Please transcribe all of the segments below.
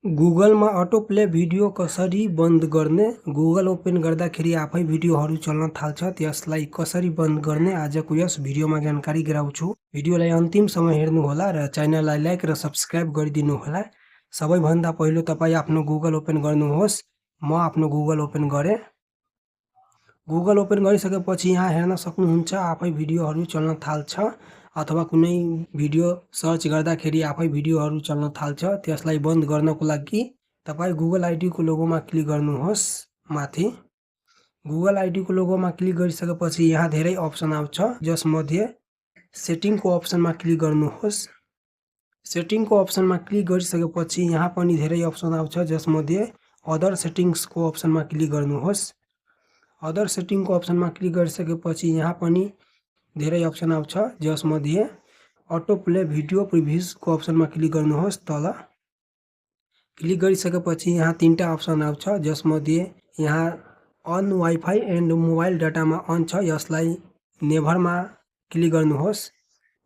गुगलमा auto play video कसरी बन्द गर्ने? गुगल ओपन गर्दाखेरि आफै भिडियोहरू चल्न थाल्छ। त्यसलाई कसरी बन्द गर्ने आजको यस भिडियोमा जानकारी गराउँछु। भिडियोलाई अन्तिमसम्म हेर्नुहोला र च्यानललाई लाइक र सब्स्क्राइब गरिदिनुहोला। सबैभन्दा पहिलो तपाईँ आफ्नो गुगल ओपन गर्नुहोस्। म आफ्नो गुगल ओपन गरेँ। गुगल ओपन गरिसकेपछि यहाँ हेर्न सक्नुहुन्छ आफै भिडियोहरू चल्न थाल्छ अथवा कुनै भिडियो सर्च गर्दाखेरि आफै भिडियोहरू चल्न थाल्छ। त्यसलाई बन्द गर्नको लागि तपाईँ गुगल आइडीको लोगोमा क्लिक गर्नुहोस्। माथि गुगल आइडीको लोगोमा क्लिक गरिसकेपछि यहाँ धेरै अप्सन आउँछ, जसमध्ये सेटिङको अप्सनमा क्लिक गर्नुहोस्। सेटिङको अप्सनमा क्लिक गरिसकेपछि यहाँ पनि धेरै अप्सन आउँछ, जसमध्ये अदर सेटिङ्सको अप्सनमा क्लिक गर्नुहोस्। अदर सेटिङको अप्सनमा क्लिक गरिसकेपछि यहाँ पनि धेरै अप्सन आउँछ, जसमध्ये अटो प्ले भिडियो प्रिभ्युजको अप्सनमा क्लिक गर्नुहोस्। तल क्लिक गरिसकेपछि यहाँ तीनटा अप्सन आउँछ, जसमध्ये यहाँ अन वाइफाई एन्ड मोबाइल डाटामा अन छ, यसलाई नेभरमा क्लिक गर्नुहोस्।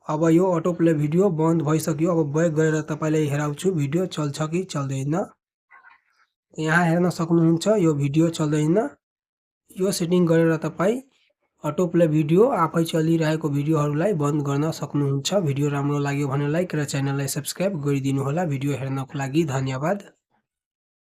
अब यो अटो प्ले भिडियो बन्द भइसक्यो। अब बैक गरेर तपाईलाई हेराउँछु भिडियो चल्छ कि चल्दैन। यहाँ हेर्न सक्नुहुन्छ यो भिडियो चल्दैन। यो सेटिङ गरेर तपाईँ अटो प्ले भिडियो आफै चलिरहेको भिडियोहरूलाई बन्द गर्न सक्नुहुन्छ। भिडियो राम्रो लाग्यो भने लाइक र च्यानललाई सब्स्क्राइब गरिदिनुहोला। भिडियो हेर्नको लागि धन्यवाद।